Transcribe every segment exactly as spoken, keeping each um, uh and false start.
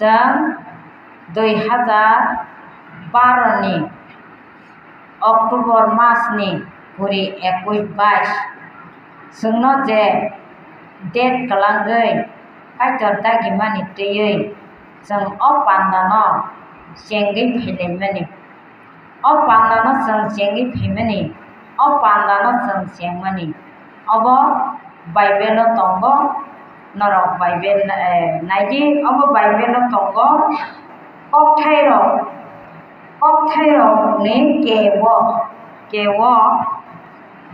Chwng dui hazar baro ni October mas ni kuri ekush bais chwngno je date kwlangwi Kaitor dagimani twiwi chwng o pandano chengwi phailaimani. O pandano chwng chengwi phaimani, o pandano chwng chengmani. Obo Bible-o tongo, norok Bible, eh, naidi, obo Bible-o tongo, kokthairok, kokthairokni kebo, kebo,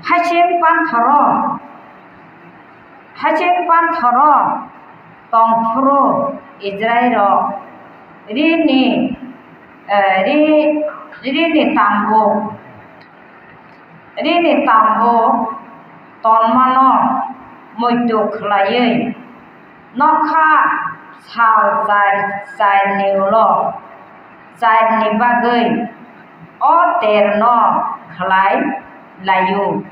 hasing panthoro, hasing panthoro tongphuru Israilrok rini, eh, ri-, rini tambu, rini tambu tonmano muitu khlaiwi nokha sal char, charni ulo charni bagwi o terno khlai laio.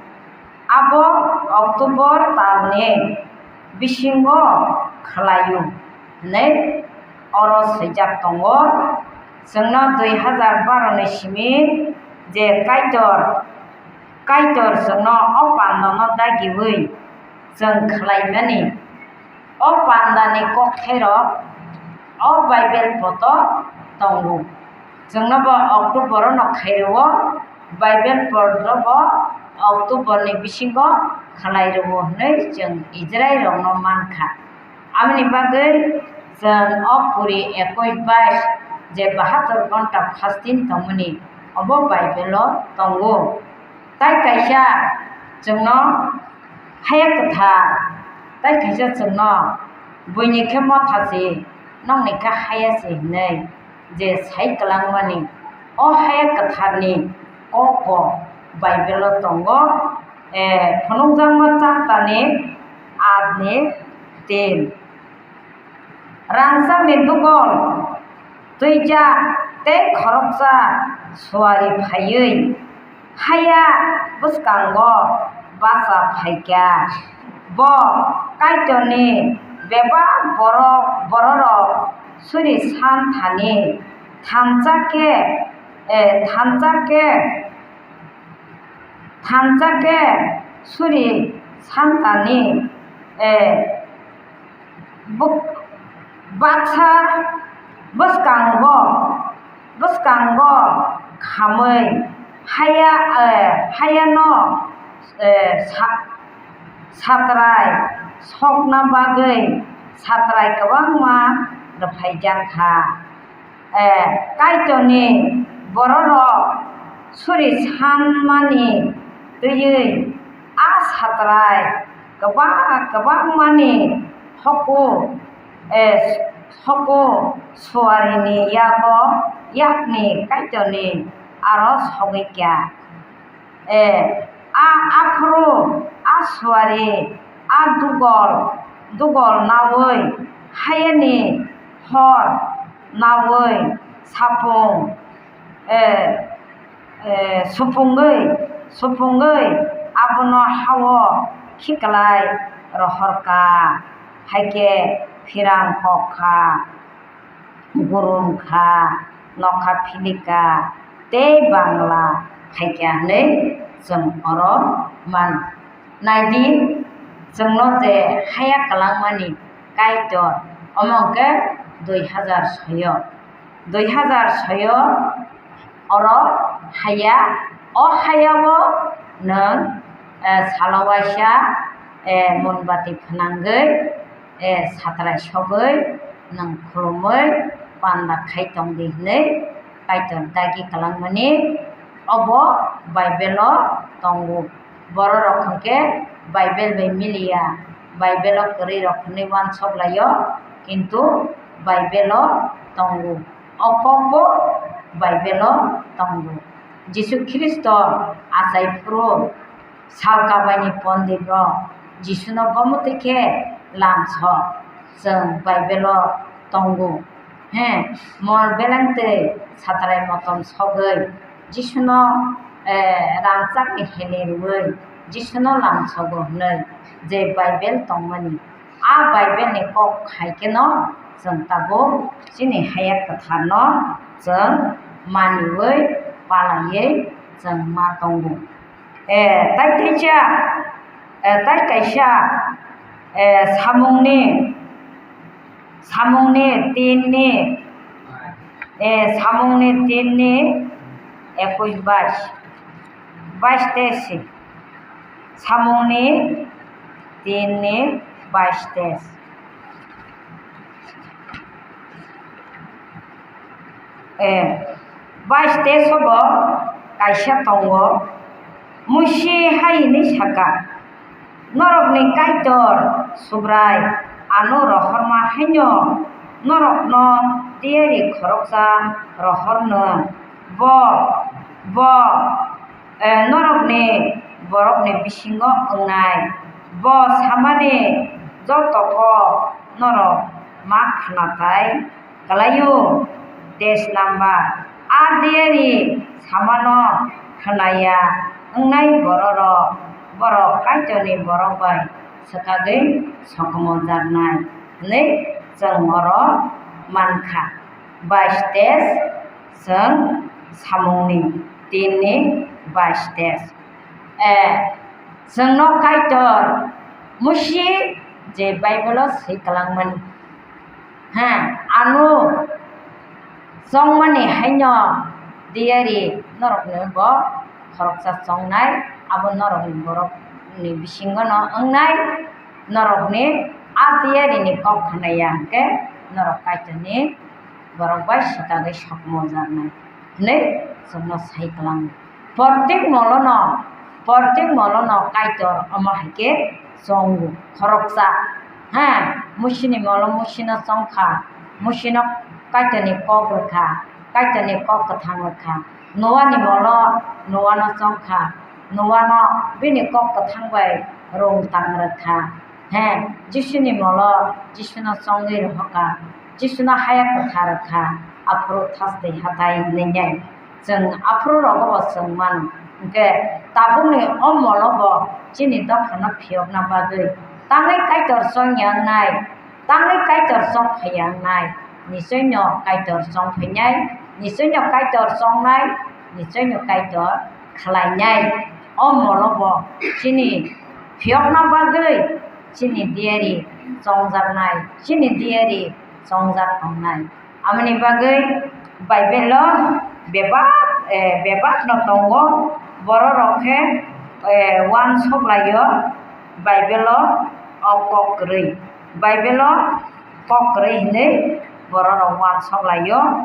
Abo October talni bisingo khlaio hwnwi oro swijak tongo. Chwngno dui hazar baro ni simi je Kaitor, Kaitor chwngno o pandano dagiwi chwng khlaimani. O pandani kokthairok o Bible poto tongo. Chwngno bo October-o no khairwo, Bible poto bo October-ni bisingo khlai rwo hwnwi chwng Israilrokno man kha. Aboni bagwi chwng o kuri ekush bais je bahator ghonta fasting tongmani obo Bible-o tongo. Tai kaisa chwngno haya kwthar, tai kaisa chwngno buini khe motha se, nokni khe haya se hwnwi je sai kwlangmani, o haya kwtharni kok bo Bible-o tongo, eh, phunukjakma chapter-ni aat ni tin. Rangchakni dugol twijak tei khoroksa suari phaiwi haya bwskango bacha phaikha. Bo Kaitorni bebak borok, bororok suri san thani thansa khe, eh, thansa khe, thansa khe suri san thani, eh, bwk-, baksa bwskango, bwskango khamwi haya, eh, hayano, eh, sa-, satrai sokna bagwi satrai kwbangma rwphaijak kha. Eh, Kaitorni bororok suri sanmani twiwi a satrai kwbang, kwbangmani hoku, eh, hoku suarini yago yakni Kaitorni aro sogwi kha. Eh, a, aphuru a suari a dugol, dugol naui hayani hor naui sapung, eh, eh, supungwi, supungwi abono hao khiklai rohor kha, hai khe phirang kok kha. Gurum kha, nokha philika tei bangla phaikha hwnwi chwng oro mano. Naidi, chwngno je haya kwlangmani Kaitor, omo hwnkhe dui hazar soyo, dui hazar soyo oro haya, o hayao nwng, eh, salo waisa, eh, monbati phnangwi, eh, satrai sogwi nwng khulumwi panda khai tong di hwnwi Kaitor dagi kwlangmani obo Bible-o tongo. Bororok hwnkhe Bible bai miliya, Bible-o kwrwirok hwnwi uansuk lai-o, kintu Bible-o tongo. O kokbo Bible-o tongo. Jisu Khristo achai phuru Salkabaini ponditrok Jisuno bomo twi khe lamsok chwng Bible-o tongo. He, mol beleng twi satrai motom sogwi Jisuno, eh, rangchakni hini rwui Jisuno lamsogo hwnwi je Bible tongmani, a Bible-ni kok hai kheno Chwng tabuk chini Haya Kwtharno chwng maniui palaiwi chwng ma tongo. Eh, tai teisa, eh, tai kaisa, eh, samungni, samungni tinni, eh, samungni tinni ekush bais, bais tesi, samungni tinni bais tes. Eh, bais teso bo kaisa tongo, Musi hai hwnwi saka, "Norokni Kaitor Subrai ano rohorma haino norokno tiyari khoroksa rohorno. Bo, bo, eh, norokni borokni bisingo wngnai. Bo samani joto kok norok ma khwnathai." Kwlaio. Teis number, a diyari samano khwnaya wngnai bororok, borok Kaitorni borok bai swkagwi sokomorjaknai hwnwi chwng oro mankha. Bais teis, chwng samungni tinni bais teis. Eh, chwngno Kaitor Musi je Bible-o swi kwlangmani. Ha, ano chongmani haino diyari norokno bo khoroksa chongnai, abo norokni borokni bisingono wngnai, norokni a diyarini kok khwnaya hwnkhe norok Kaitorni borok bai swkagwi sokomorjaknai hwnwi chwngno sai kwlango. Portik molono, portik molono Kaitor omo hai khe chongo, khoroksa. Ha, Musini molo Musino chongkha, Musino Kaitorni kok rwkha, Kaitorni kok kwthang rwkha. Noani molo Noano chongkha, Noano bini kok kwthang bai rung tang rwkha. He, Jisuni molo Jisuno chongwi rohorkha, Jisuno haya kwthar rwkha, aphuru thaste hatai hwnwi nai. Chwng aphuru rogo bo chwng mano. Hwnkhe tabukni o molo bo chini dophano phiyokna bagwi tangwi Kaitor chongya wngnai, tangwi Kaitor chong phaiya wngnai, nichoino Kaitor chong phainai, nichoino Kaitor chongnai, nichoino Kaitor khlainai. O molo bo chini phiyokna bagwi chini diary chongjaknai, chini diary chongjak tongnai. Amoni bagwi Bible-o bebak, eh, bebak no tongo, bororok khe, eh, uansuk laio Bible-o o kok kwrwi, Bible-o kok kwrwi hinwi bororok uansuk laio.